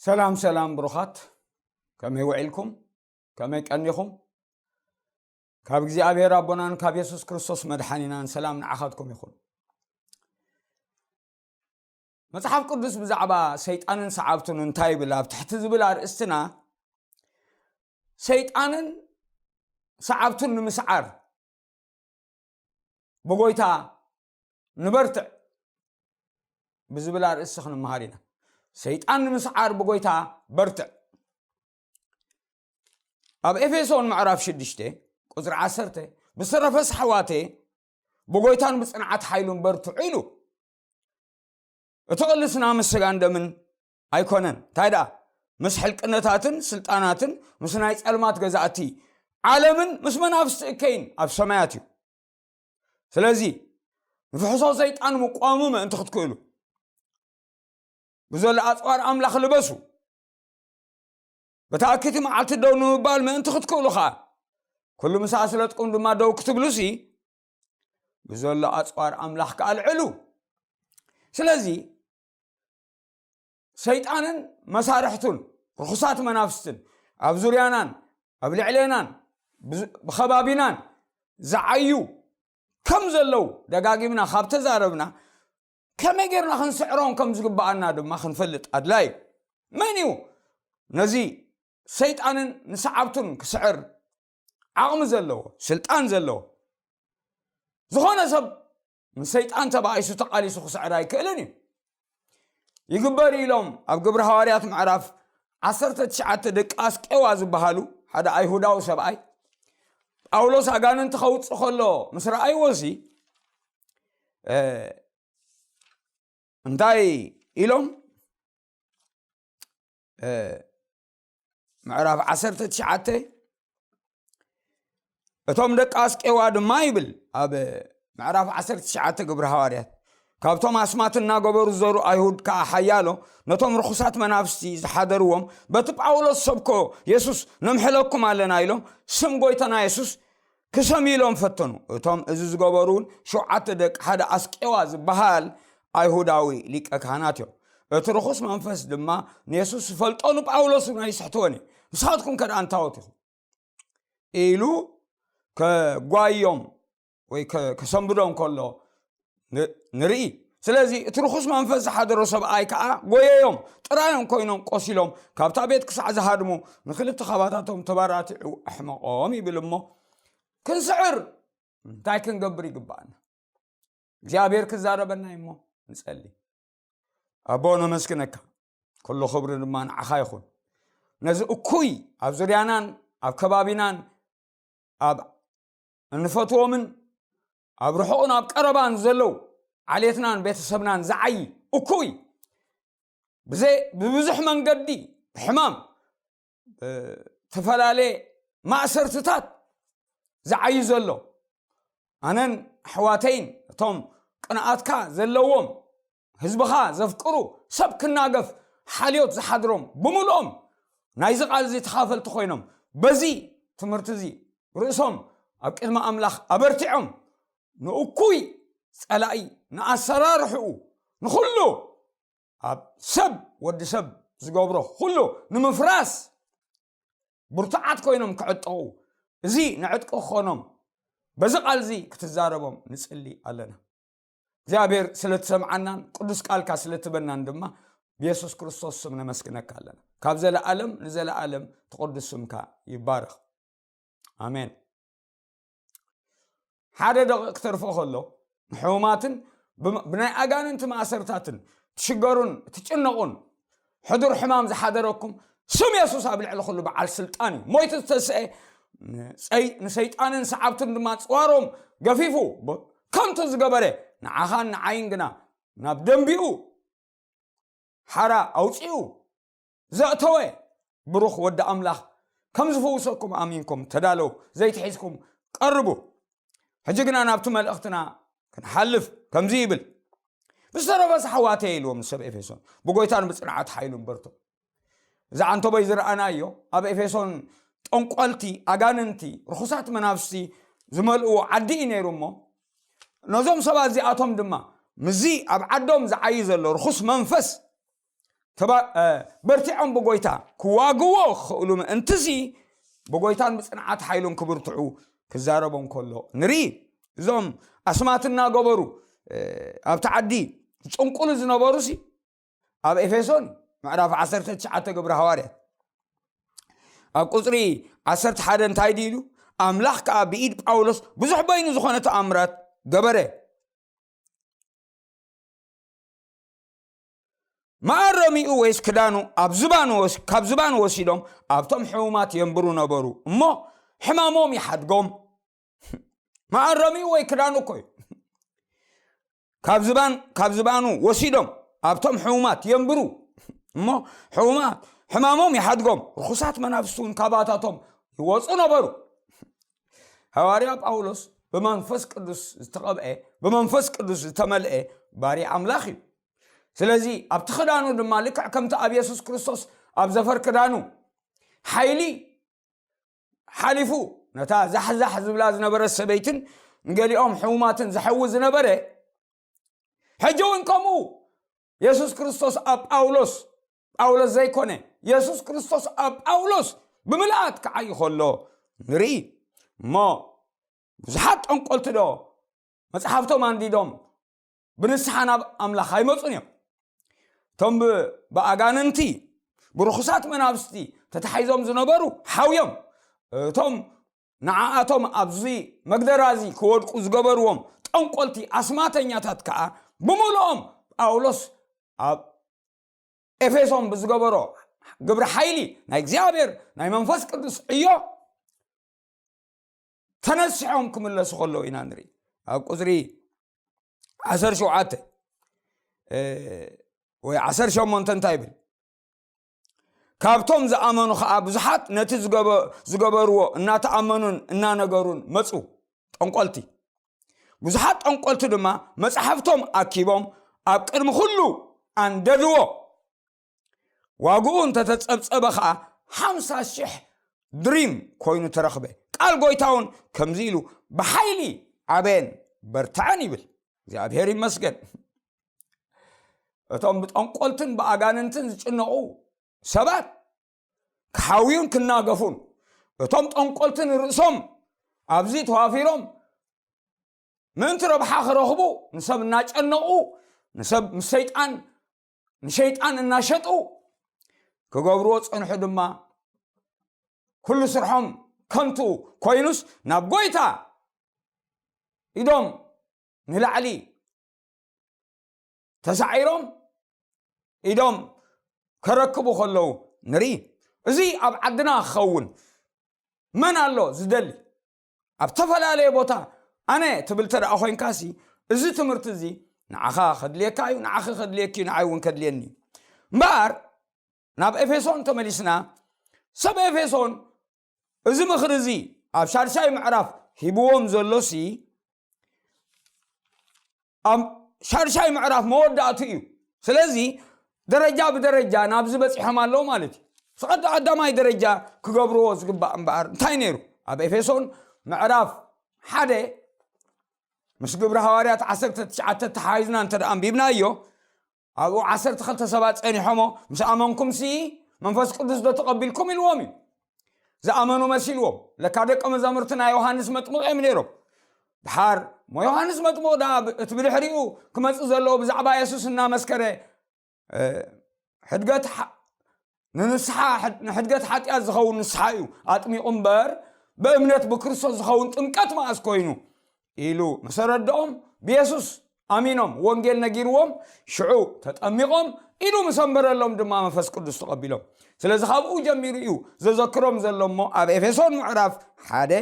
ሰላም ሰላም ብሩኻት፣ ከመይ ውዒልኩም? ከመይ ቀኒኹም? ካብ እግዚኣብሔር ኣቦናን ካብ የሱስ ክርስቶስ መድሓኒናን ሰላም ንዓኻትኩም ይኹን። መጽሓፍ ቅዱስ ብዛዕባ ሰይጣንን ሰዓብቱን እንታይ ይብል? ኣብ ትሕቲ ዝብል ኣርእስትና ሰይጣንን ሰዓብቱን ንምስዓር ብጎይታ ንበርትዕ ብዝብል ኣርእስቲ ክንመሃር ኢና። ሰይጣን ንምስዓር ብጎይታ በርትዕ። ኣብ ኤፌሶን ምዕራፍ ሽዱሽተ ቁጽሪ ዓሰርተ፣ ብዝተረፈስ ኣሕዋተየ ብጎይታን ብጽንዓት ሓይሉን በርትዑ ኢሉ። እቲ ቅልስና ምስ ስጋን ደምን ኣይኮነን። እንታይ ደኣ? ምስ ሕልቅነታትን ስልጣናትን ምስ ናይ ጸልማት ገዛእቲ ዓለምን ምስ መናፍስቲ እከይን ኣብ ሰማያት እዩ። ስለዚ ንፍሕሶ ሰይጣን ምቋሙ ምእንቲ ክትክእሉ ብዘሎ ኣጽዋር ኣምላኽ ልበሱ። በታ ኣኪቲ መዓልቲ ደው ንምባል ምእንቲ ክትክእሉ ኸኣ፣ ኩሉ ምስ ኣስለጥኩም ድማ ደው ክትብሉሲ፣ ብዘሎ ኣጽዋር ኣምላኽ ከኣ ኣልዕሉ። ስለዚ ሰይጣንን መሳርሕቱን ርኹሳት መናፍስትን ኣብ ዙርያናን ኣብ ልዕሌናን ብዝ-፣ ብኸባቢናን ዝዓዩ ከም ዘለዉ ደጋጊምና ካብ ተዛረብና፣ ከመይ ጌርና ክንስዕሮም ከም ዝግብኣና ድማ ክንፈልጥ ኣድላይ እዩ። መን እዩ ነዚ ሰይጣንን ንሰዓብቱን ክስዕር ዓቕሚ ዘለዎ፣ ስልጣን ዘለዎ? ዝኾነ ሰብ ምስ ሰይጣን ተባኢሱ ተቓሊሱ ክስዕር ኣይክእልን እዩ። ይግበር ኢሎም ኣብ ግብሪ ሃዋርያት ምዕራፍ ዓሰርተ ትሽዓተ ደቂ ኣስቄዋ ዝበሃሉ ሓደ ኣይሁዳዊ ሰብኣይ ጳውሎስ ኣጋንንቲ ከውፅእ ከሎ ምስ ረኣይዎ እዚ፣ እ፣ እንታይ ኢሎም? እ፣ ምዕራፍ ዓሰርተ ትሽዓተ፣ እቶም ደቂ ኣስቄዋ ድማ ይብል ኣብ ምዕራፍ ዓሰርተ ትሽዓተ ግብሪ ሃዋርያት፣ ካብቶም ኣስማት እናገበሩ ዝዞሩ ኣይሁድ ከኣ ሓያሎ ነቶም ርኹሳት መናፍስቲ ዝሓደርዎም በቲ ጳውሎስ ሰብኮ የሱስ ነምሕለኩም ኣለና ኢሎም ስም ጎይታና የሱስ ክሰምይሎም ፈተኑ። እቶም እዚ ዝገበሩ እውን ሸውዓተ ደቂ ሓደ ኣስቄዋ ዝበሃል ኣይሁዳዊ ሊቀ ካህናት እዮም። እቲ ርኹስ መንፈስ ድማ ንየሱስ ዝፈልጦ ንጳውሎስ እውን ኣይስሕትዎን እዩ። ንስኻትኩም ከ ደኣ እንታዎት ኢኹም? ኢሉ ከጓዮም ወይ ከ-፣ ከሰንብዶም ከሎ ን-፣ ንርኢ። ስለዚ እቲ ርኹስ መንፈስ ዝሓደሮ ሰብኣይ ከኣ ጎየዮም፣ ጥራዮም ኮይኖም ቆሲሎም፣ ካብታ ቤት ክሳዕ ዝሃድሙ ንክልተ ካባታቶም ተባራቲዑ ኣሕመቖም ይብል እሞ፣ ክንስዕር እንታይ ክንገብር ይግብኣና? እግዚኣብሔር ክዛረበና እዩ እሞ ንጸሊ። ኣቦ ነመስግነካ፣ ኩሉ ክብሪ ድማ ንዓኻ ይኹን። ነዚ እኩይ ኣብ ዙርያናን ኣብ ከባቢናን ኣብ እንፈትዎምን ኣብ ርሑቕን ኣብ ቀረባን ዘለዉ ዓሌትናን ቤተሰብናን ዝዓዪ እኩይ ብዘይ-፣ ብብዙሕ መንገዲ ብሕማም፣ ብተፈላለየ ማእሰርትታት ዝዓዪ ዘሎ፣ ኣነን ኣሕዋተይን እቶም ቅንኣትካ ዘለዎም ህዝብኻ ዘፍቅሩ ሰብ ክናገፍ ሓልዮት ዝሓድሮም ብምልኦም ናይዚ ቃል እዚ ተኻፈልቲ ኮይኖም በዚ ትምህርቲ እዚ ርእሶም ኣብ ቅድሚ ኣምላኽ ኣበርቲዖም ንእኩይ ጸላኢ ንኣሰራርሕኡ ንኹሉ ኣብ ሰብ ወዲ ሰብ ዝገብሮ ኩሉ ንምፍራስ ብርቱዓት ኮይኖም ክዕጠቑ እዚ ንዕጥቂ ክኾኖም በዚ ቃል እዚ ክትዛረቦም ንጽሊ ኣለና። እግዚኣብሔር ስለ ትሰምዓናን ቅዱስ ቃልካ ስለ ትበናን ድማ ብየሱስ ክርስቶስ ስም ነመስግነካ ኣለና። ካብ ዘለኣለም ንዘለኣለም ትቕዱስ ስምካ ይባረኽ። ኣሜን። ሓደ ደቂቕ ክተርፎ ከሎ ንሕሙማትን ብም-፣ ብናይ ኣጋንንቲ ማእሰርታትን ትሽገሩን ትጭነቑን ሕዱር ሕማም ዝሓደረኩም ስም የሱስ ኣብ ልዕሊ ኩሉ በዓል ስልጣን እዩ። ሞይቱ ዝተስአ ንጸይ-፣ ንሰይጣንን ሰዓብቱን ድማ ጽዋሮም ገፊፉ ብ-፣ ከንቱ ዝገበረ ንዓኻን ንዓይን ግና ናብ ደንቢኡ ሓራ ኣውጺኡ ዘእተወ ብሩኽ ወዲ ኣምላኽ ከም ዝፍውሰኩም ኣሚንኩም ተዳለዉ፣ ዘይትሒዝኩም ቀርቡ። ሕጂ ግና ናብቲ መልእኽትና ክንሓልፍ ከምዚ ይብል፣ ብዝተረፈስ ኣሕዋተየ ኢልዎም ንሰብ ኤፌሶን ብጎይታን ብጽንዓት ሓይሉን በርትዑ። እዚ ዓንተቦይ ዝረኣናዮ ኣብ ኤፌሶን ጠንቋልቲ፣ ኣጋንንቲ፣ ርኹሳት መናፍስቲ ዝመልእዎ ዓዲ እዩ ነይሩ እሞ፣ ነዞም ሰባት እዚኣቶም ድማ ምስዚ ኣብ ዓዶም ዝዓዪ ዘሎ ርኹስ መንፈስ ተባ- እ፣ በርቲዖም ብጎይታ ክዋግዎ ክኽእሉ ምእንትሲ ብጎይታን ብጽንዓት ሓይሉን ክብርትዑ ክዛረቦም ከሎ ንርኢ። እዞም ኣስማት እናገበሩ እ፣ ኣብቲ ዓዲ ዝጭንቁሉ ዝነበሩ ሲ ኣብ ኤፌሶን ምዕራፍ ዓሰርተ ትሽዓተ ግብሪ ሃዋርያት ኣብ ቁፅሪ ዓሰርተ ሓደ እንታይ ድዩ ኢሉ? ኣምላኽ ከዓ ብኢድ ጳውሎስ ብዙሕ በይኑ ዝኾነ ተኣምራት ገበረ። መኣረሚኡ ወይስ ክዳኑ ኣብ ዝባኑ ወስ- ካብ ዝባኑ ወሲዶም ኣብቶም ሕሙማት የንብሩ ነበሩ እሞ ሕማሞም ይሓድጎም። መኣረሚኡ ወይ ክዳኑ እኮ እዩ። ካብ ዝባን ካብ ዝባኑ ወሲዶም ኣብቶም ሕሙማት የንብሩ እሞ ሕሙማት ሕማሞም ይሓድጎም፣ ርኹሳት መናፍስቲ እውን ካባታቶም ይወፁ ነበሩ። ሃዋርያ ጳውሎስ ብመንፈስ ቅዱስ ዝተቐብአ፣ ብመንፈስ ቅዱስ ዝተመልአ ባርያ ኣምላኽ እዩ። ስለዚ ኣብቲ ክዳኑ ድማ ልክዕ ከምቲ ኣብ የሱስ ክርስቶስ ኣብ ዘፈር ክዳኑ ሓይሊ ሓሊፉ ነታ ዛሕዛሕ ዝብላ ዝነበረ ሰበይትን ንገሊኦም ሕሙማትን ዘሐዊ ዝነበረ፣ ሕጂ እውን ከምኡ የሱስ ክርስቶስ ኣብ ጳውሎስ፣ ጳውሎስ ዘይኮነ የሱስ ክርስቶስ ኣብ ጳውሎስ ብምልኣት ክዓይ ከሎ ንርኢ። እሞ ብዙሓት ጠንቆልቲ ዶ መጽሓፍቶም ኣንዲዶም ብንስሓ ናብ ኣምላኽ ኣይመጹን እዮም? እቶም ብ- ብኣጋንንቲ ብርኹሳት መናፍስቲ ተታሒዞም ዝነበሩ ሓውዮም፣ እቶም ንዓኣቶም ኣብዚ መግደራ እዚ ክወድቁ ዝገበርዎም ጠንቆልቲ ኣስማተኛታት ከዓ ብምልኦም ጳውሎስ ኣብ ኤፌሶን ብዝገበሮ ግብሪ ሓይሊ ናይ እግዚኣብሔር ናይ መንፈስ ቅዱስ ዕዮ ተነሲሖም ክምለሱ ከለዉ ኢና ንርኢ። ኣብ ቁፅሪ ዓሰርተ ሸውዓተ ወይ ዓሰርተ ሸሞንተ እንታይ ይብል? ካብቶም ዝኣመኑ ከዓ ብዙሓት ነቲ ዝገበ- ዝገበርዎ እናተኣመኑን እናነገሩን መፁ። ጠንቆልቲ ብዙሓት ጠንቆልቲ ድማ መፅሓፍቶም ኣኪቦም ኣብ ቅድሚ ኩሉ ኣንደድዎ። ዋግኡ እንተተጸብጸበ ኸኣ ሓምሳ ሽሕ ድሪም ኮይኑ ተረኽበ። ቃል ጎይታ እውን ከምዚ ኢሉ ብሓይሊ ዓበየን በርትዐን ይብል። እግዚኣብሔር ይመስገን። እቶም ብጠንቆልትን ብኣጋንንትን ዝጭነቑ ሰባት ክሓውዩን ክናገፉን፣ እቶም ጠንቆልትን ርእሶም ኣብዚ ተዋፊሮም ምእንቲ ረብሓ ክረኽቡ ንሰብ እናጨነቑ፣ ንሰብ ምስ ሰይጣን ንሸይጣን እናሸጡ ክገብርዎ ጸንሑ ድማ፣ ኩሉ ስርሖም ከንቱ ኮይኑስ ናብ ጎይታ ኢዶም ንላዕሊ ተሳዒሮም ኢዶም ከረክቡ ከለዉ ንርኢ። እዚ ኣብ ዓድና ክኸውን መን ኣሎ ዝደሊ? ኣብ ተፈላለየ ቦታ ኣነ ትብል እንተ ደኣ ኮይንካሲ፣ እዚ ትምህርቲ እዚ ንዓኻ ከድልየካ እዩ፣ ንዓኺ ከድልየኪ እዩ፣ ንዓይ እውን ከድልየኒ እዩ። እምበኣር ናብ ኤፌሶን ተመሊስና፣ ሰብ ኤፌሶን እዚ ምኽሪ እዚ ኣብ ሻድሻይ ምዕራፍ ሂብዎም ዘሎሲ ኣብ ሻድሻይ ምዕራፍ መወዳእቱ እዩ። ስለዚ ደረጃ ብደረጃ ናብዚ በፂሖም ኣለዉ ማለት እዩ። ዝቐዳማይ ደረጃ ክገብርዎ ዝግባእ እምበኣር እንታይ ነይሩ? ኣብ ኤፌሶን ምዕራፍ ሓደ ምስ ግብሪ ሃዋርያት ዓሰርተ ትሽዓተ ተሓሒዝና እንተ ደኣ ኣንቢብናዮ፣ ኣብኡ ዓሰርተ ክልተ ሰባት ጸኒሖሞ፣ ምስ ኣመንኩም ሲ መንፈስ ቅዱስ ዶ ተቐቢልኩም ኢልዎም እዩ። ዝኣመኑ መሲልዎም። ለካ ደቀ መዛሙርቲ ናይ ዮሃንስ መጥምቕ እዮም ነይሮም። ድሓር እሞ ዮሃንስ መጥምቕ ደኣ ብ- እቲ ብድሕሪኡ ክመጽእ ዘለዎ ብዛዕባ የሱስ እናመስከረ፣ እ፣ ሕድገት ሓ- ንንስሓ ሕድ- ንሕድገት ሓጢኣት ዝኸውን ንስሓ እዩ ኣጥሚቑ እምበር፣ ብእምነት ብክርስቶስ ዝኸውን ጥምቀት መኣስ ኮይኑ ኢሉ ምስ ኣረድኦም፣ ብየሱስ ኣሚኖም ወንጌል ነጊርዎም፣ ሽዑ ተጠሚቖም፣ ኢሉ ምስ ኣንበረሎም ድማ መንፈስ ቅዱስ ተቐቢሎም። ስለዚ ካብኡ ጀሚሩ እዩ ዘዘክሮም ዘሎ እሞ፣ ኣብ ኤፌሶን ምዕራፍ ሓደ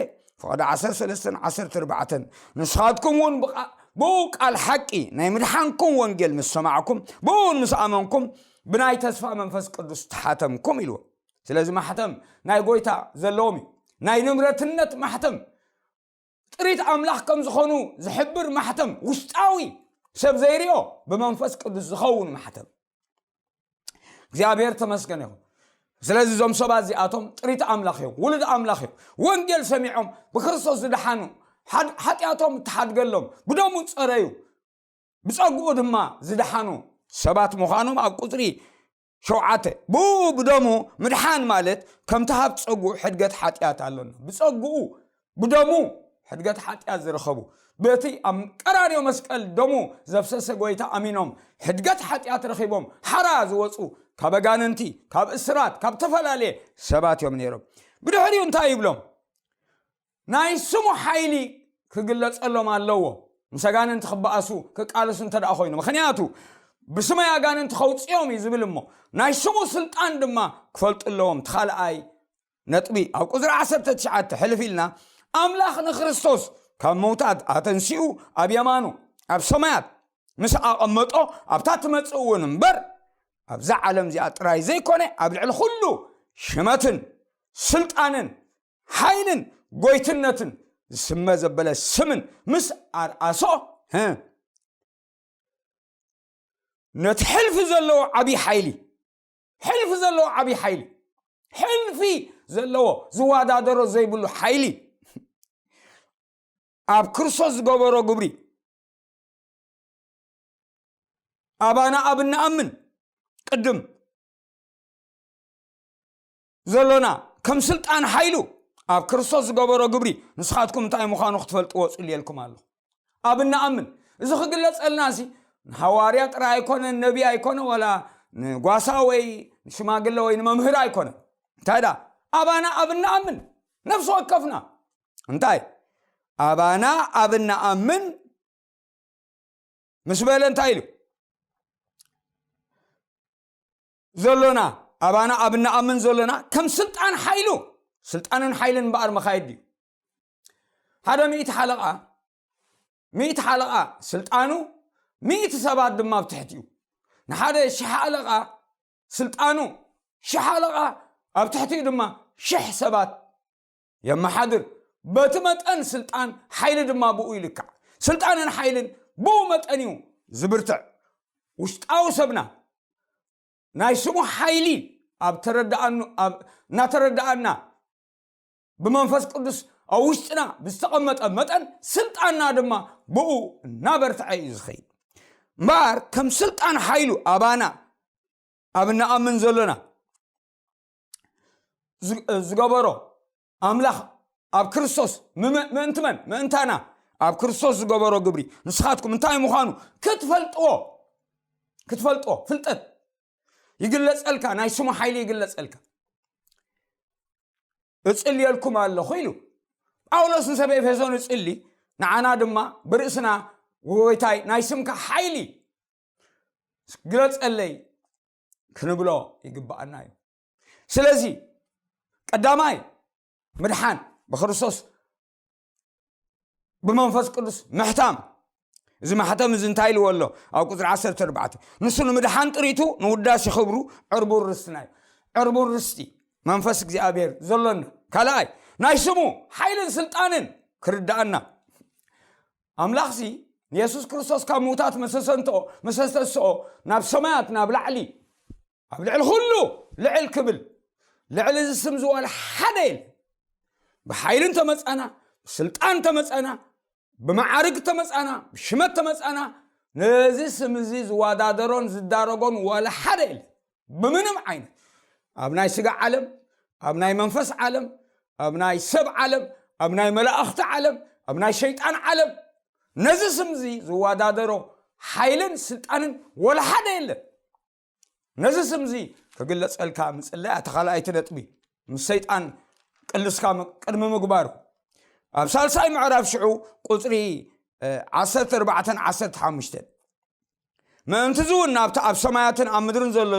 ፍቕዲ ዓሰርተ ሰለስተን ዓሰርተ ኣርባዕተን፣ ንስኻትኩም እውን ብቓ- ብኡ ቃል ሓቂ ናይ ምድሓንኩም ወንጌል ምስ ሰማዕኩም፣ ብኡ እውን ምስ ኣመንኩም፣ ብናይ ተስፋ መንፈስ ቅዱስ ተሓተምኩም ኢልዎ። ስለዚ ማሕተም ናይ ጎይታ ዘለዎም እዩ። ናይ ንብረትነት ማሕተም፣ ጥሪት ኣምላኽ ከም ዝኾኑ ዝሕብር ማሕተም፣ ውሽጣዊ ሰብ ዘይርዮ ብመንፈስ ቅዱስ ዝኸውን ማሕተም። እግዚኣብሔር ተመስገን ይኹን። ስለዚ እዞም ሰባት እዚኣቶም ጥሪት ኣምላኽ እዮም፣ ውሉድ ኣምላኽ እዮም። ወንጌል ሰሚዖም ብክርስቶስ ዝደሓኑ፣ ሓድ- ሓጢኣቶም እተሓድገሎም፣ ብደሙ ዝጸረዩ፣ ብጸግኡ ድማ ዝደሓኑ ሰባት ምዃኖም ኣብ ቁጽሪ ሸውዓተ፣ ብኡ ብደሙ ምድሓን ማለት ከምቲ ሃብ ጸጉኡ ሕድገት ሓጢኣት ኣሎና። ብጸጉኡ ብደሙ ሕድገት ሓጢኣት ዝረኸቡ፣ በቲ ኣብ ቀራንዮ መስቀል ደሙ ዘፍሰሰ ጎይታ ኣሚኖም ሕድገት ሓጢኣት ረኺቦም ሓራ ዝወጹ፣ ካብ ኣጋንንቲ፣ ካብ እስራት፣ ካብ ተፈላለየ ሰባት እዮም ነይሮም። ብድሕሪኡ እንታይ ይብሎም? ናይ ስሙ ሓይሊ ክግለጸሎም ኣለዎ። ምስ ኣጋንንቲ ክበኣሱ፣ ክቃለሱ እንተ ደኣ ኮይኑ፣ ምኽንያቱ ብስመይ ኣጋንንቲ ከውጽኦም እዩ ዝብል እሞ፣ ናይ ስሙ ስልጣን ድማ ክፈልጡ ኣለዎም። እቲ ካልኣይ ነጥቢ ኣብ ቁጽሪ ዓሰርተ ትሽዓተ ሕልፍ ኢልና፣ ኣምላኽ ንክርስቶስ ካብ መውታት ኣተንሲኡ ኣብ የማኑ ኣብ ሰማያት ምስ ኣቐመጦ፣ ኣብታ ትመጽእ እውን እምበር ኣብዛ ዓለም እዚኣ ጥራይ ዘይኮነ፣ ኣብ ልዕሊ ኩሉ ሽመትን ስልጣንን ሓይልን ጎይትነትን ዝስመ ዘበለ ስምን ምስ ኣርኣሶ፣ ህ፣ ነቲ ሕልፊ ዘለዎ ዓብዪ ሓይሊ፣ ሕልፊ ዘለዎ ዓብዪ ሓይሊ፣ ሕልፊ ዘለዎ ዝወዳደሮ ዘይብሉ ሓይሊ ኣብ ክርስቶስ ዝገበሮ ግብሪ፣ ኣባና ኣብ እንኣምን ቅድም ዘሎና ከም ስልጣን ሓይሉ ኣብ ክርስቶስ ዝገበሮ ግብሪ ንስኻትኩም እንታይ ምዃኑ ክትፈልጥዎ ጽልየልኩም ኣለኹ። ኣብ እንኣምን፣ እዚ ክግለጸልና ሲ ንሃዋርያ ጥራይ ኣይኮነ፣ ነቢ ኣይኮነ፣ ዋላ ንጓሳ ወይ ንሽማግለ ወይ ንመምህር ኣይኮነ። እንታይ ደኣ? ኣባና ኣብ እንኣምን፣ ነፍሲ ወከፍና። እንታይ? ኣባና ኣብ እንኣምን ምስ በለ እንታይ ኢሉ? ዘሎና፣ ኣባና ኣብ እንኣምን ዘሎና ከም ስልጣን ሓይሉ፣ ስልጣንን ሓይልን እምበኣር መኻየዲ እዩ። ሓደ ሚእቲ ሓለቓ፣ ሚእቲ ሓለቓ ስልጣኑ፣ ሚእቲ ሰባት ድማ ኣብ ትሕቲኡ። ንሓደ ሽሕ ሓለቓ ስልጣኑ፣ ሽሕ ሓለቓ ኣብ ትሕቲኡ ድማ ሽሕ ሰባት የመሓድር። በቲ መጠን ስልጣን፣ ሓይሊ ድማ ብኡ ይልካዕ። ስልጣንን ሓይልን ብኡ መጠን እዩ ዝብርትዕ። ውሽጣዊ ሰብና ናይ ስሙ ሓይሊ ኣብ ተረዳኣኑ፣ ኣብ እናተረዳኣና ብመንፈስ ቅዱስ ኣብ ውሽጥና ብዝተቐመጠ መጠን ስልጣንና ድማ ብኡ እናበርትዐ እዩ ዝኸይድ። እምበኣር ከም ስልጣን ሓይሉ ኣባና ኣብ እንኣምን ዘሎና ዝ-፣ ዝገበሮ ኣምላኽ ኣብ ክርስቶስ ምመ-፣ ምእንቲ መን? ምእንታና ኣብ ክርስቶስ ዝገበሮ ግብሪ ንስኻትኩም እንታይ ምዃኑ ክትፈልጥዎ፣ ክትፈልጥዎ፣ ፍልጠት ይግለጸልካ፣ ናይ ስሙ ሓይሊ ይግለጸልካ። እጽልየልኩም ኣለኹ ኢሉ ጳውሎስ ንሰብ ኤፌሶን እጽሊ፣ ንዓና ድማ ብርእስና ጎይታይ ናይ ስምካ ሓይሊ ግለጸለይ ክንብሎ ይግብኣና እዩ። ስለዚ ቀዳማይ ምድሓን ብክርስቶስ ብመንፈስ ቅዱስ ምሕታም። እዚ ማሕተም እዚ እንታይ ኢልዎ ኣሎ? ኣብ ቁጽሪ ዓሰርተ ኣርባዕተ፣ ንሱ ንምድሓን ጥሪቱ ንውዳሴ ክብሩ ዕርቡን ርስትና እዩ። ዕርቡን ርስቲ መንፈስ እግዚኣብሔር ዘሎና። ካልኣይ ናይ ስሙ ሓይልን ስልጣንን ክርዳኣና። ኣምላኽሲ ንየሱስ ክርስቶስ ካብ ምውታት መሰሰንትኦ፣ መሰስተስኦ ናብ ሰማያት፣ ናብ ላዕሊ፣ ኣብ ልዕሊ ኩሉ ልዕል ክብል፣ ልዕሊ እዚ ስም ዝዋለ ሓደ የለ። ብሓይሊ እንተመጻና፣ ብስልጣን እንተመጻና፣ ብመዓርግ እንተመጻና፣ ብሽመት እንተመጻና፣ ነዚ ስም እዚ ዝወዳደሮን ዝዳረጎን ዋላ ሓደ የለ። ብምንም ዓይነት፣ ኣብ ናይ ስጋ ዓለም፣ ኣብ ናይ መንፈስ ዓለም፣ ኣብ ናይ ሰብ ዓለም፣ ኣብ ናይ መላእኽቲ ዓለም፣ ኣብ ናይ ሸይጣን ዓለም፣ ነዚ ስም እዚ ዝወዳደሮ ሓይልን ስልጣንን ዋላ ሓደ የለን። ነዚ ስም እዚ ክግለጸልካ ምጽላይ፣ እቲ ካልኣይቲ ነጥቢ፣ ምስ ሰይጣን ቅልስካ ም-፣ ቅድሚ ምግባሩ። ኣብ ሳልሳይ ምዕራፍ ሽዑ ቁጽሪ፣ እ፣ ዓሰርተ ኣርባዕተን ዓሰርተ ሓሙሽተን፣ ምእንቲ እዚ እውን ናብቲ ኣብ ሰማያትን ኣብ ምድርን ዘሎ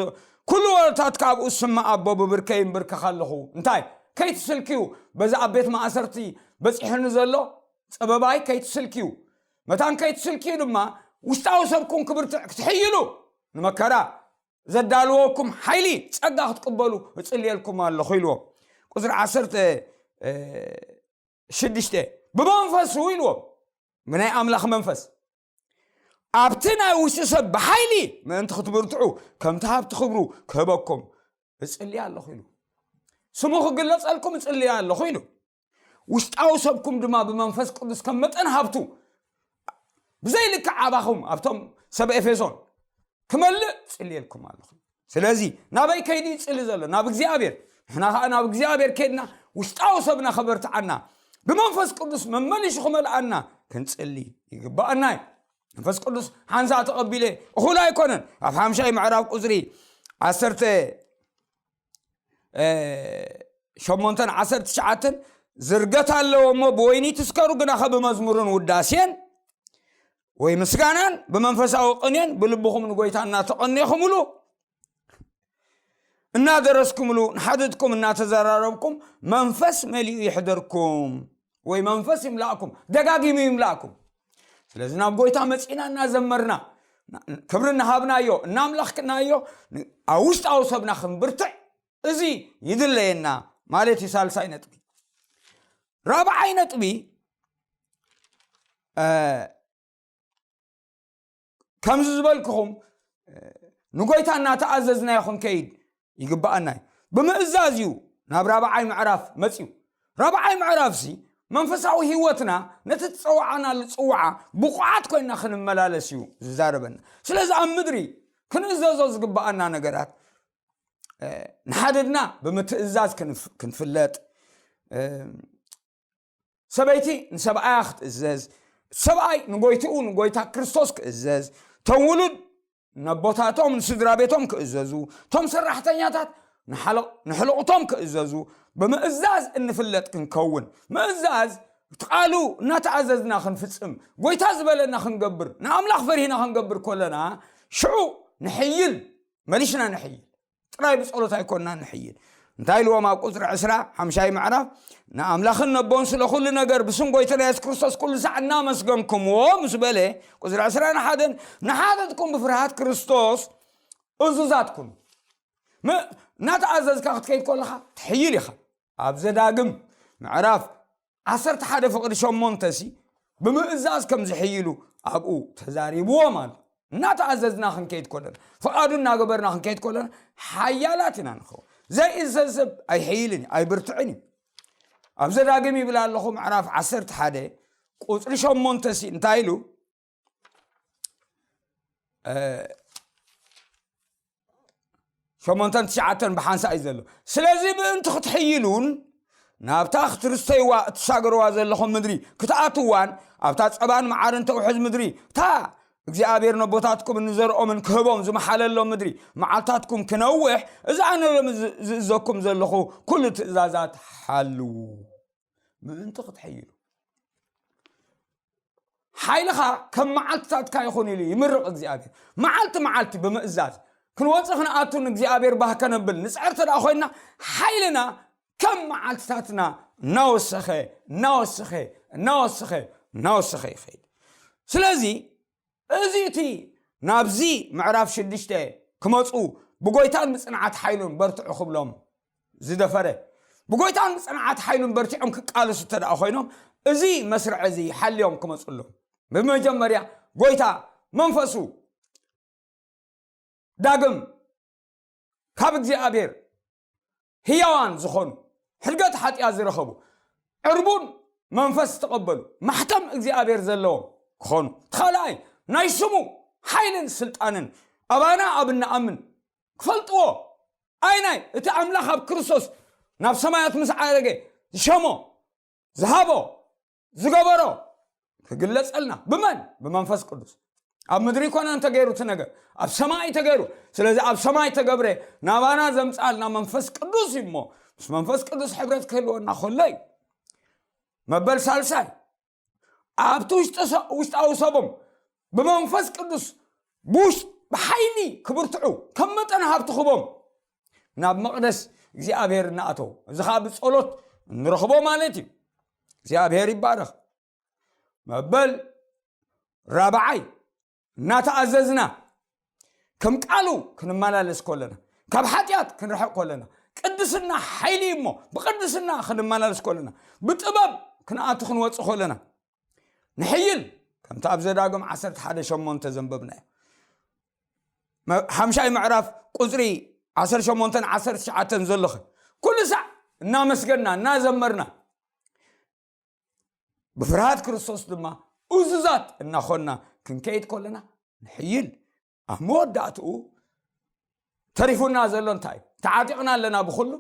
ኩሉ ወረታት ካብኡ ስማ ኣቦ ብብርከይ ይንብርከኽ ኣለኹ። እንታይ? ከይትስልክዩ፣ በዚ ኣብ ቤት ማእሰርቲ በጺሑኒ ዘሎ ጸበባይ ከይትስልክዩ፣ መታን ከይትስልክዩ ድማ ውሽጣዊ ሰብኩም ክብርትዕ ክትሕይሉ ንመከራ ዘዳልወኩም ሓይሊ ጸጋ ክትቅበሉ እጽልየልኩም ኣለኹ ኢልዎም። ቁጽሪ ዓሰርተ ሽዱሽተ፣ ብመንፈሱ ኢልዎም፣ ብናይ ኣምላኽ መንፈስ ኣብቲ ናይ ውሽጢ ሰብ ብሓይሊ ምእንቲ ክትብርትዑ ከምቲ ሃብቲ ክብሩ ክህበኩም እጽሊ ኣለኹ ኢሉ። ስሙ ክግለጸልኩም እጽሊ ኣለኹ ኢሉ። ውሽጣዊ ሰብኩም ድማ ብመንፈስ ቅዱስ ከም መጠን ሃብቱ ብዘይልክዕ ኣባኹም ኣብቶም ሰብ ኤፌሶን ክመልእ ጽልየልኩም ኣለኹ። ስለዚ ናበይ ከይዱ ይጽሊ ዘሎ? ናብ እግዚኣብሔር። ንሕና ኸዓ ናብ እግዚኣብሔር ከይድና ውሽጣዊ ሰብና ኸበርትዓና፣ ብመንፈስ ቅዱስ መመሊሹ ኽመልኣና ክንጽሊ ይግባኣና እዩ። መንፈስ ቅዱስ ሓንሳ ተቐቢለ እኹል ኣይኮነን። ኣብ ሓምሻይ ምዕራፍ ቁጽሪ ዓሰርተ ሸሞንተን ዓሰርተ ትሽዓተን ዝርገት ኣለዎ እሞ፣ ብወይኒ ትስከሩ፣ ግናኸ ብመዝሙርን ውዳሴን ወይ ምስጋናን ብመንፈሳዊ ቅኔን ብልብኹም ንጎይታ እናተቐኔኹምሉ፣ እናደረስኩምሉ፣ ንሓድሕድኩም እናተዘራረብኩም መንፈስ መሊኡ ይሕደርኩም፣ ወይ መንፈስ ይምላእኩም፣ ደጋጊሙ ይምላእኩም። ስለዚ ናብ ጎይታ መጺና እናዘመርና፣ ክብሪ እናሃብናዮ፣ እናምለኽናዮ፣ ኣብ ውሽጣዊ ሰብና ክንብርትዕ እዚ ይድለየና ማለት እዩ። ሳልሳይ ነጥቢ። ራብዓይ ነጥቢ፣ እ፣ ከምዚ ዝበልክኹም፣ እ፣ ንጎይታ እናተኣዘዝናዮ ክንከይድ ይግባኣና እዩ። ብምእዛዝ እዩ ናብ ራብዓይ ምዕራፍ መጽዩ። ራብዓይ ምዕራፍሲ መንፈሳዊ ህይወትና ነቲ ትጸዋዓናሉ ጽዋዓ ብቑዓት ኮይና ክንመላለስ እዩ ዝዛረበና። ስለዚ ኣብ ምድሪ ክንእዘዞ ዝግባኣና ነገራት፣ እ፣ ንሓድሕድና ብምትእዛዝ ክንፍ-፣ ክንፍለጥ፣ እ፣ ሰበይቲ ንሰብኣያ ክትእዘዝ፣ ሰብኣይ ንጎይትኡ ንጎይታ ክርስቶስ ክእዘዝ፣ እቶም ውሉድ ነቦታቶም ንስድራ ቤቶም ክእዘዙ፣ እቶም ሰራሕተኛታት ንሓለቕ-፣ ንሕልቕቶም ክእዘዙ፣ ብምእዛዝ እንፍለጥ ክንከውን፣ ምእዛዝ እቲ ቃሉ እናተኣዘዝና ክንፍጽም፣ ጎይታ ዝበለና ክንገብር፣ ንኣምላኽ ፈሪህና ክንገብር ከለና፣ ሽዑ ንሕይል፣ መሊሽና ንሕይል። ጥራይ ብጸሎት ኣይኮንና ንሕይል። እንታይ ኢልዎም ኣብ ቁጽሪ ዕስራ፣ ሓምሻይ ምዕራፍ፣ ንኣምላኽን ነቦን ስለ ኩሉ ነገር ብስም ጎይታና የሱስ ክርስቶስ ኩሉ ሳዕ እናመስገንኩምዎ ምስ በለ፣ ቁጽሪ ዕስራን ሓደን፣ ንሓድሕድኩም ብፍርሃት ክርስቶስ እዙዛት ኩኑ። ም-፣ እናተኣዘዝካ ክትከይድ ከለኻ ትሕይል ኢኻ። ኣብ ዘዳግም ምዕራፍ ዓሰርተ ሓደ ፍቕዲ ሸሞንተ ሲ ብምእዛዝ ከም ዝሕይሉ ኣብኡ ተዛሪብዎም ኣሎ። እናተኣዘዝና ክንከይድ ከለና፣ ፍቓዱ እናገበርና ክንከይድ ከለና ሓያላት ኢና ንኸውን። ዘይእዘዝ ሰብ ኣይሕይልን እዩ፣ ኣይብርትዕን እዩ። ኣብ ዘዳግም ይብል ኣለኹ፣ ምዕራፍ ዓሰርተ ሓደ ቁጽሪ ሸሞንተ ሲ እንታይ ኢሉ? እ፣ ሸሞንተን ትሽዓተን ብሓንሳእ እዩ ዘሎ። ስለዚ ምእንቲ ክትሕይሉን ናብታ ክትርስተይዋ እትሳገርዋ ዘለኹም ምድሪ ክትኣትዋን ኣብታ ጸባን መዓርን ተውሕዝ ምድሪ እታ እግዚኣብሔር ነቦታትኩም ንዘርኦምን ክህቦም ዝመሓለሎም ምድሪ መዓልታትኩም ክነውሕ እዚ ኣነ ሎሚ ዝ-፣ ዝእዘኩም ዘለኹ ኩሉ ትእዛዛት ሓልዉ። ምእንቲ ክትሕይሉ ሓይልኻ ከም መዓልትታትካ ይኹን ኢሉ ይምርቕ እግዚኣብሔር። መዓልቲ መዓልቲ ብምእዛዝ ክንወፅእ ክንኣቱ ንእግዚኣብሔር ባህ ከነብል ንፅዕር እንተ ደኣ ኮይንና ሓይልና ከም መዓልትታትና እናወሰኸ እናወሰኸ እናወሰኸ እናወሰኸ ይኸይድ። ስለዚ እዚ እቲ ናብዚ ምዕራፍ ሽዱሽተ ክመፁ ብጎይታን ብፅንዓት ሓይሉን በርትዑ ክብሎም ዝደፈረ፣ ብጎይታን ብፅንዓት ሓይሉን በርቲዖም ክቃለሱ እንተ ደኣ ኮይኖም፣ እዚ መስርዕ እዚ ሓልዮም ክመፁ ኣለዎም። ብመጀመርያ ጎይታ መንፈሱ ዳግም ካብ እግዚኣብሔር ህያዋን ዝኾኑ፣ ሕድገት ሓጢኣት ዝረኸቡ፣ ዕርቡን መንፈስ ዝተቐበሉ፣ ማሕተም እግዚኣብሔር ዘለዎም ክኾኑ። እቲ ካልኣይ ናይ ስሙ ሓይልን ስልጣንን ኣባና ኣብ እንኣምን ክፈልጥዎ። ኣይናይ እቲ ኣምላኽ ኣብ ክርስቶስ ናብ ሰማያት ምስ ዓረገ ዝሸሞ፣ ዝሃቦ፣ ዝገበሮ ክግለጸልና። ብመን? ብመንፈስ ቅዱስ። ኣብ ምድሪ ይኮነ እንተገይሩ እቲ ነገር፣ ኣብ ሰማይ ተገይሩ። ስለዚ ኣብ ሰማይ ተገብረ ናባና ዘምጻልና መንፈስ ቅዱስ እዩ እሞ፣ ምስ መንፈስ ቅዱስ ሕብረት ክህልወና ከሎ እዩ። መበል ሳልሳይ፣ ኣብቲ ውሽጢ ሰ-፣ ውሽጣዊ ሰቦም ብመንፈስ ቅዱስ ብውሽ-፣ ብሓይሊ ክብርትዑ ከም መጠን ሃብቲ ክቦም ናብ መቕደስ እግዚኣብሔር እናኣተው። እዚ ኸዓ ብጸሎት እንረኽቦ ማለት እዩ። እግዚኣብሔር ይባረኽ። መበል ራብዓይ፣ እናተኣዘዝና ከም ቃሉ ክንመላለስ ከለና፣ ካብ ሓጢኣት ክንርሕቕ ከለና፣ ቅድስና ሓይሊ እዩ እሞ፣ ብቅድስና ክንመላለስ ከለና፣ ብጥበብ ክንኣቱ ክንወጽእ ከለና፣ ንሕይል፣ ከምቲ ኣብ ዘዳግም ዓሰርተ ሓደ ሸሞንተ ዘንበብናዮ። መ-፣ ሓምሻይ ምዕራፍ ቁጽሪ ዓሰርተ ሸሞንተን ዓሰርተ ትሽዓተን ዘለኸ፣ ኩሉ ሳዕ እናመስገንና፣ እናዘመርና፣ ብፍርሃት ክርስቶስ ድማ እዙዛት እናኾንና ክንከይድ ከለና ንሕይል። ኣብ መወዳእትኡ ተሪፉና ዘሎ እንታይ እዩ? ተዓጢቕና ኣለና ብኹሉ።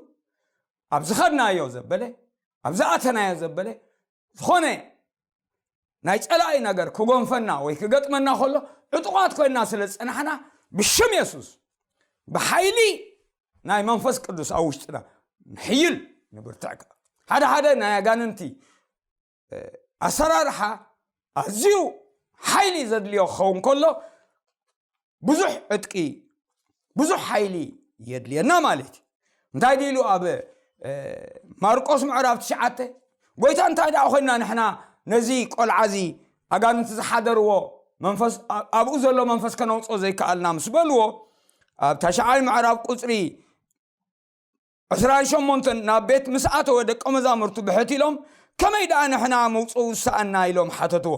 ኣብ ዝኸድናዮ ዘበለ፣ ኣብ ዝኣተናዮ ዘበለ፣ ዝኾነ ናይ ጸላኢ ነገር ክጎንፈና ወይ ክገጥመና ከሎ፣ ዕጡቓት ኮይንና ስለ ዝጸናሕና፣ ብሽም የሱስ፣ ብሓይሊ ናይ መንፈስ ቅዱስ ኣብ ውሽጥና ንሕይል፣ ንብርትዕ ከኣ። ሓደ ሓደ ናይ ኣጋንንቲ፣ እ፣ ኣሰራርሓ ኣዝዩ ሓይሊ ዘድልዮ ክኸውን ከሎ፣ ብዙሕ ዕጥቂ፣ ብዙሕ ሓይሊ የድልየና ማለት እዩ። እንታይ ድኢሉ ኣብ፣ እ፣ ማርቆስ ምዕራፍ ትሽዓተ፣ ጎይታ እንታይ ደኣ ኮይንና ንሕና ነዚ ቆልዓ እዚ ኣጋንንቲ ዝሓደርዎ መንፈስ፣ ኣ-፣ ኣብኡ ዘሎ መንፈስ ከነውጽኦ ዘይከኣልና ምስ በልዎ፣ ኣብ ታሽዓይ ምዕራፍ ቁጽሪ ዕስራን ሸሞንተን ናብ ቤት ምስ ኣተወ ደቀ መዛሙርቱ ብሕት ኢሎም፣ "ከመይ ደኣ ንሕና ምውጽኡ ዝሰኣና?" ኢሎም ሓተትዎ።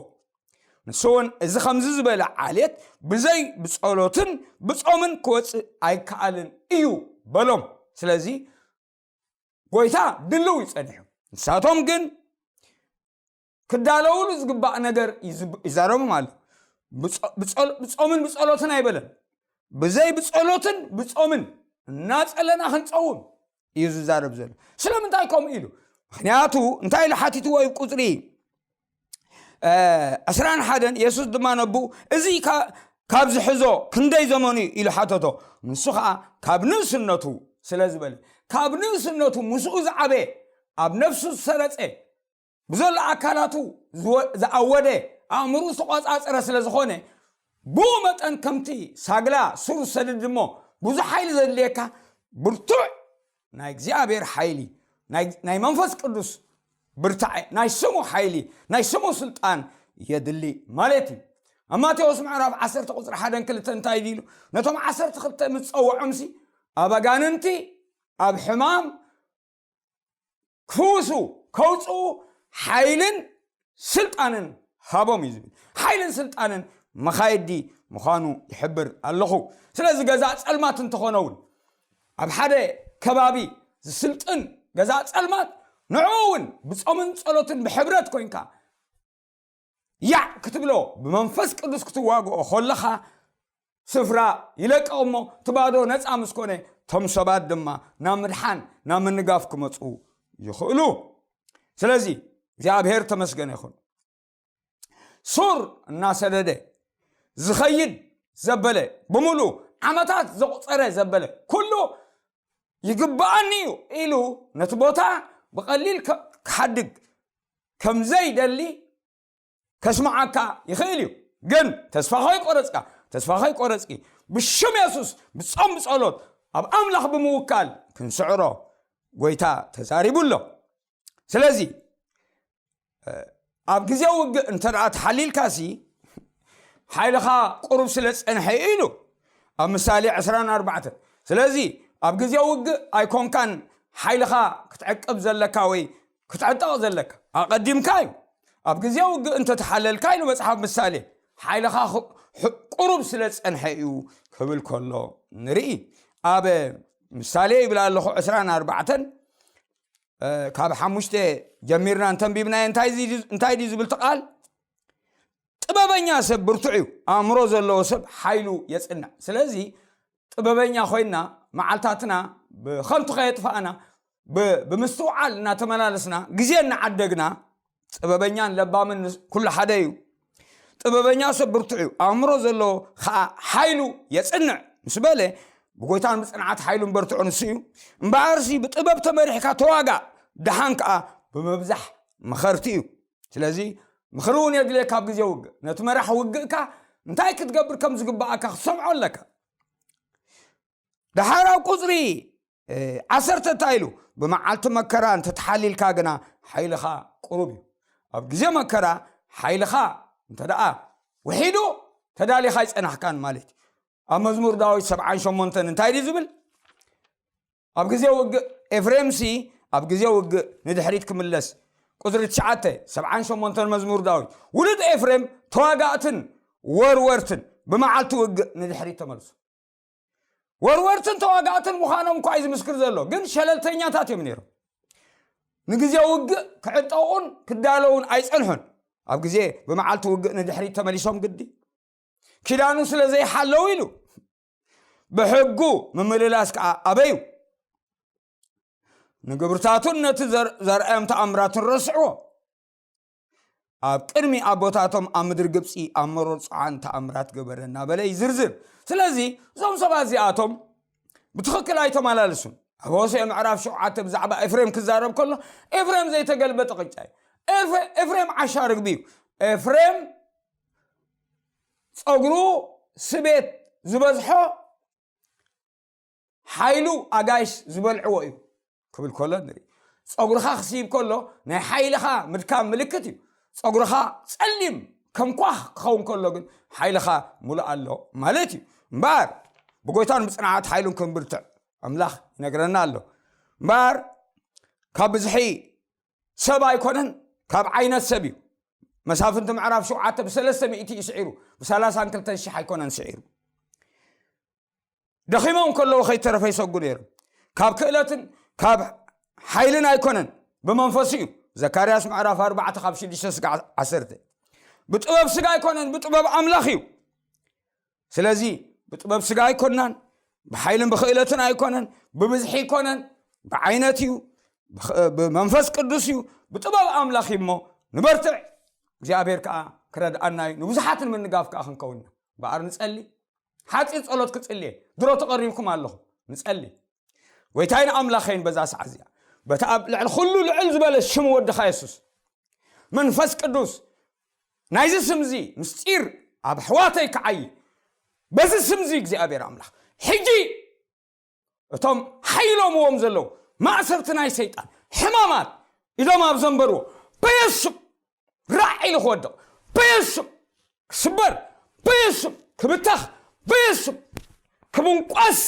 ንሱ እውን፣ "እዚ ከምዚ ዝበለ ዓሌት ብዘይ ብጸሎትን ብጾምን ክወጽእ ኣይከኣልን እዩ" በሎም። ስለዚ ጎይታ ድልው እዩ ጸኒሑ። ንሳቶም ግን ክዳለውሉ ዝግባእ ነገር ይዝብ-፣ ይዛረቦም ኣሎ። ብጾ-፣ ብጾል-፣ ብጾምን ብጸሎትን ኣይበለን። ብዘይ ብጸሎትን ብጾምን እናጸለና ክንጸውም እዩ ዝዛረብ ዘሎ። ስለምንታይ ከምኡ ኢሉ? ምኽንያቱ እንታይ ኢሉ ሓቲትዎ እዩ? ቁጽሪ፣ እ፣ ዕስራን ሓደን፣ የሱስ ድማ ነብኡ፣ "እዚ ካ-፣ ካብ ዝሕዞ ክንደይ ዘመኑ እዩ?" ኢሉ ሓተቶ። ንሱ ኸኣ ካብ ንእስነቱ ስለ ዝበለ፣ ካብ ንእስነቱ ምስኡ ዝዓበየ፣ ኣብ ነፍሱ ዝሰረጸ፣ ብዘሎ ኣካላቱ ዝወ-፣ ዝኣወደ፣ ኣእምሩ ዝተቋጻጸረ ስለ ዝኾነ፣ ብኡ መጠን ከምቲ ሳግላ ሱር ዝሰድድ እሞ ብዙሕ ሓይሊ ዘድልየካ፣ ብርቱዕ ናይ እግዚኣብሔር ሓይሊ፣ ናይ፣ ናይ መንፈስ ቅዱስ ብርታዐ፣ ናይ ስሙ ሓይሊ፣ ናይ ስሙ ስልጣን የድሊ ማለት እዩ። ኣብ ማቴዎስ ምዕራፍ ዓሰርተ ቁጽሪ ሓደን ክልተን እንታይ ኢሉ? ነቶም ዓሰርተ ክልተ ምስ ጸውዖምሲ፣ ኣብ ኣጋንንቲ፣ ኣብ ሕማም ክፍውሱ፣ ከውጽኡ ሓይልን ስልጣንን ሃቦም እዩ ዝብል። ሓይልን ስልጣንን መኻየዲ ምዃኑ ይሕብር ኣለኹ። ስለዚ ገዛ ጸልማት እንተኾነ እውን፣ ኣብ ሓደ ከባቢ ዝስልጥን ገዛ ጸልማት፣ ንዕኡ እውን ብጾምን ጸሎትን ብሕብረት ኮይንካ ያዕ ክትብሎ፣ ብመንፈስ ቅዱስ ክትዋግኦ ከለኻ፣ ስፍራ ይለቅቕ እሞ፣ እቲ ባዶ ነጻ ምስ ኮነ፣ እቶም ሰባት ድማ ናብ ምድሓን፣ ናብ ምንጋፍ ክመጹ ይኽእሉ። ስለዚ እግዚኣብሔር ተመስገነ ይኹን። ሱር እናሰደደ ዝኸይድ ዘበለ፣ ብምሉእ ዓመታት ዘቑጸረ ዘበለ ኩሉ፣ "ይግብኣኒ እዩ" ኢሉ ነቲ ቦታ ብቐሊል ከ-፣ ክሓድግ ከም ዘይደሊ ከስምዓካ ይኽእል እዩ። ግን ተስፋ ከይቆረጽካ፣ ተስፋ ከይቆረጽኪ፣ ብሽም የሱስ ብጾም ብጸሎት ኣብ ኣምላኽ ብምውካል ክንስዕሮ ጎይታ ተዛሪቡ ኣሎ። ስለዚ፣ እ፣ ኣብ ግዜ ውግእ እንተ ደኣ ተሓሊልካሲ፣ ሓይልኻ ቁሩብ ስለ ዝጸንሐ እዩ ኢሉ ኣብ ምሳሌ ዕስራን ኣርባዕተን። ስለዚ ኣብ ግዜ ውግእ ኣይኮንካን ሓይልኻ ክትዕቅብ ዘለካ ወይ ክትዕጠቕ ዘለካ፣ ኣቐዲምካ እዩ። ኣብ ግዜ ውግእ እንተተሓለልካ ኢሉ መጽሓፍ ምሳሌ፣ ሓይልኻ ኽ-፣ ሕ-፣ ቁሩብ ስለ ዝጸንሐ እዩ ክብል ከሎ ንርኢ። ኣብ ምሳሌ ይብል ኣለኹ ዕስራን ኣርባዕተን፣ እ፣ ካብ ሓሙሽተ ጀሚርና እንተንቢብናዮ እንታይ እዚ-፣ እንታይ ድዩ ዝብል እቲ ቃል? "ጥበበኛ ሰብ ብርቱዕ እዩ፣ ኣእምሮ ዘለዎ ሰብ ሓይሉ የጽንዕ።" ስለዚ ጥበበኛ ኮይና መዓልታትና ብኸንቱ ከየጥፋእና፣ ብ-፣ ብምስትውዓል እናተመላለስና፣ ግዜ እናዓደግና፣ ጥበበኛን ለባምን ንስ-፣ ኩሉ ሓደ እዩ። "ጥበበኛ ሰብ ብርቱዕ እዩ፣ ኣእምሮ ዘለዎ ኸኣ ሓይሉ የጽንዕ" ምስ በለ፣ ብጎይታን ብጽንዓት ሓይሉን በርትዑ ንሱ እዩ። እምበኣርሲ ብጥበብ ተመሪሕካ ተዋጋእ፣ ደሓን ከኣ ብምብዛሕ ምኸርቲ እዩ። ስለዚ ምኽሪ እውን የድልየካ ኣብ ግዜ ውግእ። ነቲ መራሕ ውግእካ እንታይ ክትገብር ከም ዝግብኣካ ክትሰምዖ ኣለካ። ደሓር ኣብ ቁጽሪ፣ እ፣ ዓሰርተ እንታይ ኢሉ? "ብመዓልቲ መከራ እንተተሓሊልካ ግና ሓይልኻ ቁሩብ እዩ።" ኣብ ግዜ መከራ ሓይልኻ እንተ ደኣ ውሒዱ፣ ተዳሊኻ ኣይጸናሕካን ማለት እዩ። ኣብ መዝሙር ዳዊት ሰብዓን ሸሞንተን እንታይ ድዩ ዝብል? ኣብ ግዜ ውግእ ኤፍሬምሲ ኣብ ግዜ ውግእ ንድሕሪት ክምለስ። ቁጽሪ ትሽዓተ፣ ሰብዓን ሸሞንተን መዝሙር ዳዊት። ውሉድ ኤፍሬም ተዋጋእትን ወርወርትን ብመዓልቲ ውግእ ንድሕሪት ተመልሱ። ወርወርትን ተዋጋእትን ምዃኖም እኳ እዩ ዝምስክር ዘሎ፣ ግን ሸለልተኛታት እዮም ነይሮም። ንግዜ ውግእ ክዕጠቑን ክዳለዉን ኣይጸንሑን። ኣብ ግዜ ብመዓልቲ ውግእ ንድሕሪት ተመሊሶም ግዲ። ኪዳኑ ስለ ዘይሓለዉ ኢሉ። ብሕጉ ምምልላስ ከዓ ኣበዩ። ንግብርታቱን ነቲ ዘር-፣ ዘርኣዮም ተኣምራትን ረስዕዎ። ኣብ ቅድሚ ኣቦታቶም ኣብ ምድሪ ግብፂ ኣብ መሮር ፁዓን ተኣምራት ገበረ እናበለ ይዝርዝር። ስለዚ እዞም ሰባት እዚኣቶም ብትኽክል ኣይተመላለሱን። ኣብ ሆሴዕ ምዕራፍ ሸውዓተ ብዛዕባ ኤፍሬም ክዛረብ ከሎ፣ ኤፍሬም ዘይተገልበጠ ቅጫ እዩ። ኤፍ-፣ ኤፍሬም ዓሻ ርግቢ እዩ። ኤፍሬም ፀጉሩ ስቤት ዝበዝሖ፣ ሓይሉ ኣጋይሽ ዝበልዕዎ እዩ ክብል ከሎ ንርኢ። ፀጉርኻ ክስይብ ከሎ ናይ ሓይልኻ ምድካም ምልክት እዩ። ፀጉርኻ ፀሊም ከም ኳኽ ክኸውን ከሎ ግን ሓይልኻ ሙሉእ ኣሎ ማለት እዩ። እምበኣር ብጎይታን ብፅንዓት ሓይሉን ክንብርትዕ ኣምላኽ ይነግረና ኣሎ። እምበኣር ካብ ብዝሒ ሰብ ኣይኮነን፣ ካብ ዓይነት ሰብ እዩ። መሳፍንቲ ምዕራፍ ሸውዓተ ብሰለስተ ሚእቲ እዩ ስዒሩ፣ ብሰላሳን ክልተን ሽሕ ኣይኮነን ስዒሩ። ደኺሞም ከለዉ ከይተረፈ ይሰጉ ነይሮም። ካብ ክእለትን ካብ ሓይልን ኣይኮነን፣ ብመንፈሱ እዩ። ዘካርያስ ምዕራፍ ኣርባዕተ ካብ ሽዱሽተ ስጋዕ ዓሰርተ። ብጥበብ ስጋ ኣይኮነን፣ ብጥበብ ኣምላኽ እዩ። ስለዚ ብጥበብ ስጋ ኣይኮናን፣ ብሓይልን ብክእለትን ኣይኮነን፣ ብብዝሒ ኣይኮነን፣ ብዓይነት እዩ፣ ብኽ-፣ ብመንፈስ ቅዱስ እዩ፣ ብጥበብ ኣምላኽ እዩ። እሞ ንበርትዕ፣ እግዚኣብሔር ከዓ ክረድኣና እዩ። ንብዙሓት ንምንጋፍ ከዓ ክንከውን ኢና። እምበኣር ንጸሊ። ሓጺር ጸሎት ክጽልየ ድሮ ተቐሪብኩም ኣለኹ። ንጸሊ። ጎይታይን ኣምላኸይን፣ በዛ ሰዓት እዚኣ በቲ ኣብ ልዕሊ ኩሉ ልዕል ዝበለ ሽም ወድኻ የሱስ፣ መንፈስ ቅዱስ ናይዚ ስም እዚ ምስጢር ኣብ ኣሕዋተይ ክዓዪ፣ በዚ ስም እዚ እግዚኣብሔር ኣምላኽ፣ ሕጂ እቶም ሓይሎምዎም ዘለዉ ማእሰርቲ ናይ ሰይጣን ሕማማት ኢዶም ኣብ ዘንበርዎ በየሱስ ስም ራዕ ኢሉ ክወድቕ፣ በየሱስ ስም ክስበር፣ በየሱስ ስም ክብተኽ፣ በየሱስ ስም ክምንቋስ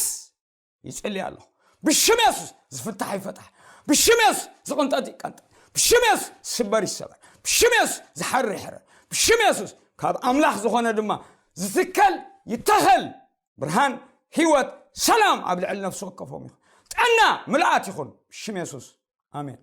ይጽሊ ኣለኹ። ብሽም የሱስ ዝፍታሕ ይፈታሕ። ብሽም የሱስ ዝቕንጠጥ ይቀንጠጥ። ብሽም የሱስ ዝስበር ይሰበር። ብሽም የሱስ ዝሓርር ይሕረር። ብሽም የሱስ ካብ ኣምላኽ ዝኾነ ድማ ዝትከል ይተኸል። ብርሃን፣ ህይወት፣ ሰላም ኣብ ልዕሊ ነፍሲ ወከፎም ይኹን። ጥዕና፣ ምልኣት ይኹን። ብሽም የሱስ። ኣሜን።